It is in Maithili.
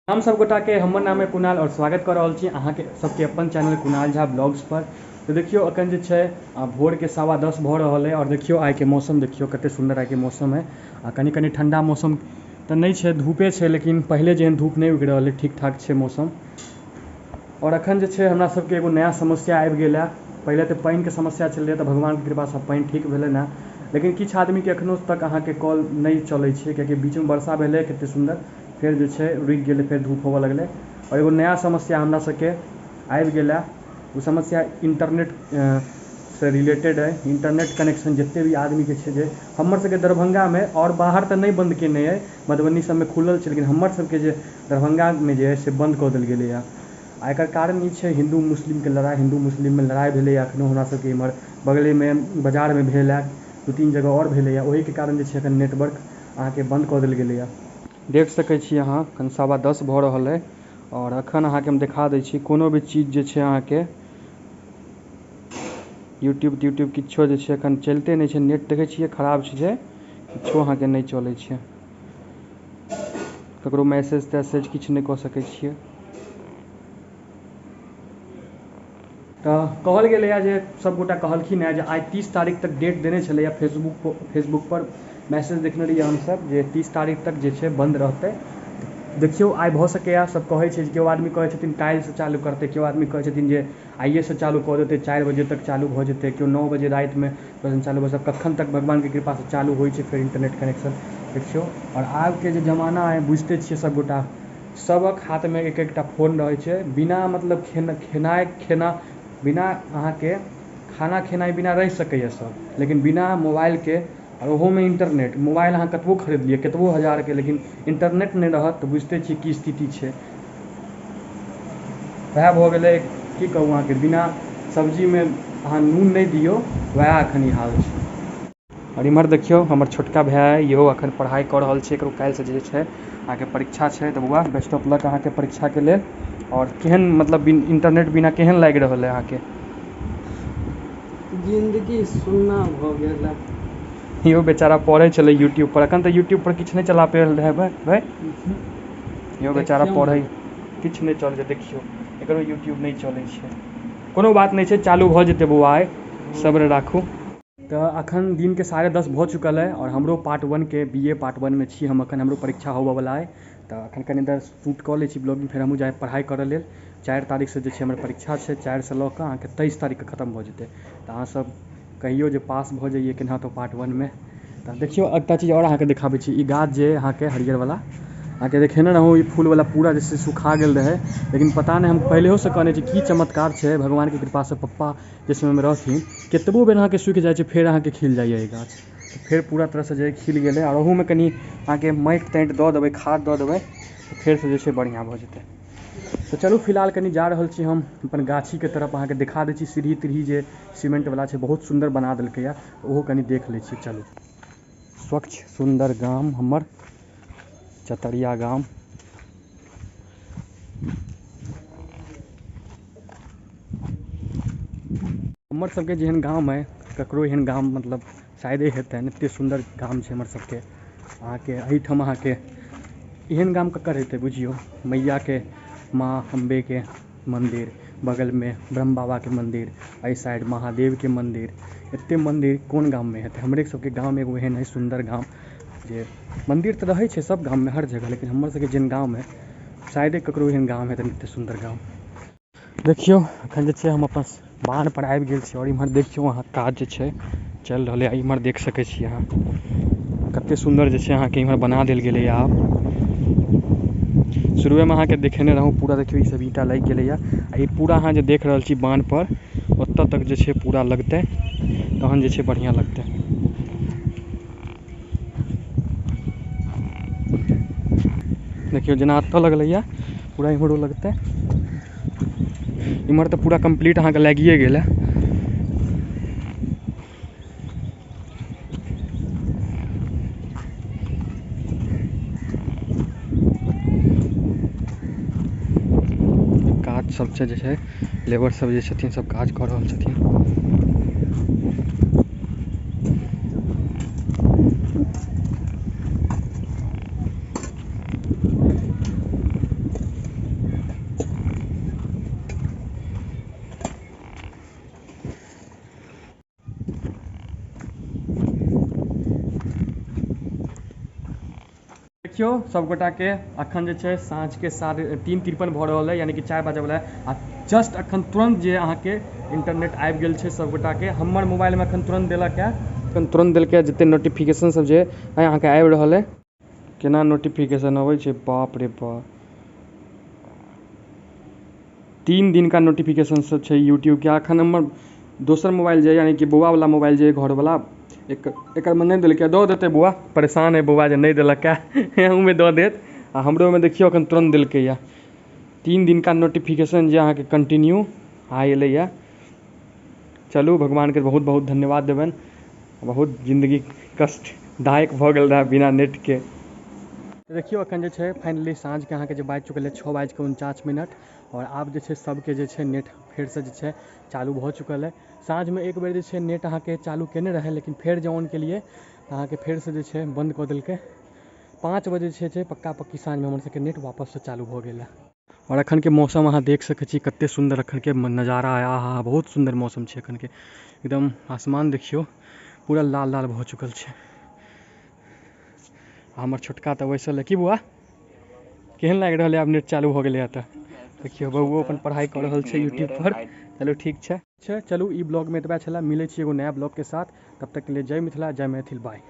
हम सब गोटा के हमर नाम है कुणाल और स्वागत कर रहल छी अहाँ के सबके अपन चैनल कुणाल झा ब्लॉग्स पर। तो देखियो अखन जे छै भोर के 10:15 भऽ रहल है और देखियो आइ के मौसम देखियो कते सुंदर आइ के मौसम है। आ कनी कनी ठंडा मौसम तऽ नहि छै, धूपे छै, लेकिन पहिले जेहन धूप नहि उगि रहल है, ठीक ठाक छै मौसम। और अखन जे छै हमरा सबके एगो नया समस्या आबि गेल है। पहिले तऽ पानिके समस्या छलै तऽ भगवानके कृपासँ पानि ठीक भेलै ने, लेकिन किछु आदमीके एखनो तक अहाँके कल नहि चलै छै, कियाकि बीचमे वर्षा भेलै कते सुन्दर, फेर जे छै रुकि गेलै, फेर धूप होबऽ लगलै। और एगो नया समस्या हमरा सबके आबि गेल है, ओ समस्या इंटरनेट से रिलेटेड है। इंटरनेट कनेक्शन जते भी आदमीके छै, जे हमर सबके दरभंगामे और बाहर तऽ नहि बंद केने अइ, मधुबनी सबमे खुलल छै, लेकिन हमर सबके जे दरभंगामे जे है से बंद कऽ देल गेलैए। आ एकर कारण ई छै हिन्दू मुस्लिमके लड़ाइ, हिन्दू मुस्लिममे लड़ाइ भेलैए। एखनो हमरा सबके इम्हर बगलेमे बाजारमे भेल है, 2-3 जगह आओर भेलैए, ओहिके कारण जे छै एखन नेटवर्क अहाँके बंद कऽ देल गेलैए। देख सकै छी अहाँ एखन 10:15 भऽ रहल अइ और एखन अहाँके हम देखा दै छी कोनो भी चीज जे छै अहाँके यूट्यूब त्यूट्यूब किछो जे छै एखन चलिते नहि छै। नेट देखै छियै खराब छै, जे किछो अहाँके नहि चलै छै, ककरो मैसेज तैसेज किछु नहि कऽ सकै छियै। तऽ कहल गेलैए जे सबगोटा कहलखिन हेँ जे आइ 30 तारीख तक डेट देने छलैए। फेसबुक पर मैसेज देखने रहियै हमसब जे 30 तारीख तक जे छै बन्द रहतै। देखियौ आइ भऽ सकैए, सब कहै छै, केओ आदमी कहै छथिन काल्हिसँ चालू करतै, केओ आदमी कहै छथिन जे आइएसँ चालू कऽ देतै, 4 बजे तक चालू भऽ जेतै, केओ 9 बजे रातिमे चालू भऽ सकत। कखन तक भगवानके कृपासँ चालू होइ छै फेर इंटरनेट कनेक्शन देखियौ। आओर आबके जे जमाना है बुझिते छियै सबगोटा, सबक हाथमे एक एकटा फोन रहै छै, बिना मतलब खेनाइ खेना बिना अहाँके खाना खेनाइ बिना रहि सकैए सब, लेकिन बिना मोबाइलके, आओर ओहोमे इंटरनेट। मोबाइल अहाँ कतबो खरीद लिअ, कतबो हजारके, लेकिन इंटरनेट नहि रहत तऽ बुझिते छियै की स्थिति छै। वएह भऽ गेलै, की कहू अहाँके, बिना सब्जीमे अहाँ नून नहि दियौ, वएह एखन ई हाल छै। आओर इम्हर देखियौ हमर छोटका भाय इहो एखन पढ़ाइ कऽ रहल छै, एकरो काल्हिसँ जे छै अहाँके परीक्षा छै। तऽ बौआ बेस्ट ऑफ लक अहाँके परीक्षाके लेल। आओर केहन मतलब इंटरनेट बिना केहन लागि रहल है अहाँके? जिन्दगी सुन्ना भऽ गेल है। इहो बेचारा पढ़ै छलै यूट्यूब पर, एखन तऽ यूट्यूब पर किछु नहि चला पायल रहै भाय। इहो बेचारा पढ़ै किछु नहि चलै छै, देखियौ एकरो यूट्यूब नहि चलै छै। कोनो बात नहि छै, चालू भऽ जेतै बौआ, आइ सब्र राखू। तऽ अखन दिनके 10:30 भऽ चुकल है और हमरो पार्ट 1 के BA part 1 मे छी हम अखन, हमरो परीक्षा होबऽवला है। तऽ अखन कनि देर शूट कऽ लै छी ब्लॉगिंग, फेर हमहूँ जायब पढ़ाइ करऽ लेल। 4 तारीखसँ जे छै हमर परीक्षा छै, 4 से लऽ कऽ अहाँके 23 तारीखके खतम भऽ जेतै। तऽ अहाँसब कहियौ जे पास भऽ जइए केनाहितो पार्ट 1 मे। तऽ देखियौ एकटा चीज आओर अहाँके देखाबै छी, ई गाछ जे अहाँके हरियरवला अहाँके देखेने रहौँ, ई फूलवला पूरा जे छै सुखा गेल रहै, लेकिन पता नहि हम पहिलेहोसँ कहने छी की चमत्कार छै भगवानके कृपासँ। पप्पा जे समयमे रहथिन, कतबो बेर अहाँके सुखि जाइ छै फेर अहाँके खिल जाइए ई गाछ, फेर पूरा तरहसँ जे खिल गेलै। आओर ओहूमे कनि अहाँके माटि ताटि दऽ देबै, खाद दऽ देबै, तऽ फेरसँ जे छै बढ़िआँ भऽ जेतै। तऽ चलू फिलहाल कनि जा रहल छी हम अपन गाछीके तरफ, अहाँके देखा दै छी सीढ़ी तीढ़ी जे सीमेंटवला छै बहुत सुन्दर बना देलकैए, ओहो कनि देख लै छी। चलू, स्वच्छ सुन्दर गाम हमर चतरिया गाम। हमर सबके जेहन गाम अइ ककरो एहन गाम मतलब शायदे हेतनि, एते सुन्दर गाम छै हमर सबके। अहाँके एहिठाम अहाँके एहन गाम ककर हेतै बुझियौ। मैयाके माँ अम्बेके मन्दिर, बगलमे ब्रह्म बाबाके मन्दिर, एहि साइड महादेवके मन्दिर, एते मन्दिर कोन गाममे हेतै? हमरे सबके गाम एगो एहन है सुन्दर गाम, जे मन्दिर तऽ रहै छै सब गाममे हर जगह, लेकिन हमर सबके जेहन गाम है शायदे ककरो एहन गाम हेतै एते सुन्दर गाम। देखियौ एखन जे छै हम अपन बान्ह पर आबि गेल छी और इम्हर देखियौ अहाँ काज जे छै चलि रहलै। इम्हर देख सकै छी अहाँ कते सुन्दर जे छै अहाँके इम्हर बना देल गेलैए। आब शुरुएमे अहाँके देखेने रहौँ पूरा, देखियौ ई सब ईंटा लागि गेलैए। आ ई पूरा अहाँ जे देख रहल छी बान्ह पर ओतऽ तक जे छै पूरा लगतै, तहन जे छै बढ़िआँ लगतै। देखियौ जेना एतऽ लगलैए पूरा इम्हरो लगतै, इम्हर तऽ पूरा कम्प्लीट अहाँके लागिए गेल है। काज सब छै जे छै लेबर सब जे छथिन सब काज कऽ रहल छथिन। देखियौ सबगोटाके अखन जे छै साँझके 3:53 भऽ रहल है, यानी कि 4 बाजैवला है। आ जस्ट अखन तुरन्त जे अहाँके इंटरनेट आबि गेल छै सबगोटाके। हमर मोबाइलमे अखन तुरन्त देलक है, अखन तुरन्त देलकै, जते नोटिफिकेशन सब जे अहाँके आबि रहल है। केना नोटिफिकेशन अबै छै, बाप रे बाप। 3 दिन का नोटिफिकेशन सब छै यूट्यूबके। अखन हमर दोसर मोबाइल जे, यानी कि बौआवला मोबाइल जे घरवला, एकरमे नहि देलकै, दऽ देतै बौआ, परेशान है बौआ जे नहि देलक है, अहूँमे दऽ देत। आ हमरोमे देखियौ अखन तुरन्त देलकैया 3 दिन का नोटिफिकेशन जे अहाँके कंटिन्यू आइ एलैया। चलू भगवानके बहुत बहुत धन्यवाद देबनि, बहुत जिन्दगी कष्टदायक भऽ गेल रहए बिना नेटके। देखियौ अखन जे छै फाइनली साँझके अहाँके जे बाजि चुकल है 6:49, आओर आब जे छै सबके जे छै नेट फेरसँ जे छै चालू भऽ चुकल है। साँझमे एक बेर जे छै नेट अहाँके चालू केने रहै, लेकिन फेर जे ऑन केलियै अहाँके फेरसँ जे छै बन्द कऽ देलकै। 5 बजे जे छै पक्का पक्की साँझमे हमर सबके नेट वापससँ चालू भऽ गेल है। आओर अखनके मौसम अहाँ देख सकै छी कते सुन्दर अखनके नजारा है। आहा, बहुत सुन्दर मौसम छै अखनके, एकदम आसमान देखियौ पूरा लाल लाल भऽ चुकल छै। हमर छोटका तऽ बैसल है। की बौआ केहन लागि रहल है आब नेट चालू भऽ गेलै तऽ? देखियौ बौओ अपन पढ़ाइ कऽ रहल छै यूट्यूब पर। चलू ठीक छै, चलू ई ब्लॉगमे एतबा छलै, मिलै छी एगो नया ब्लॉगके साथ। तब तक के लिए जय मिथिला, जय मैथिल, बाय।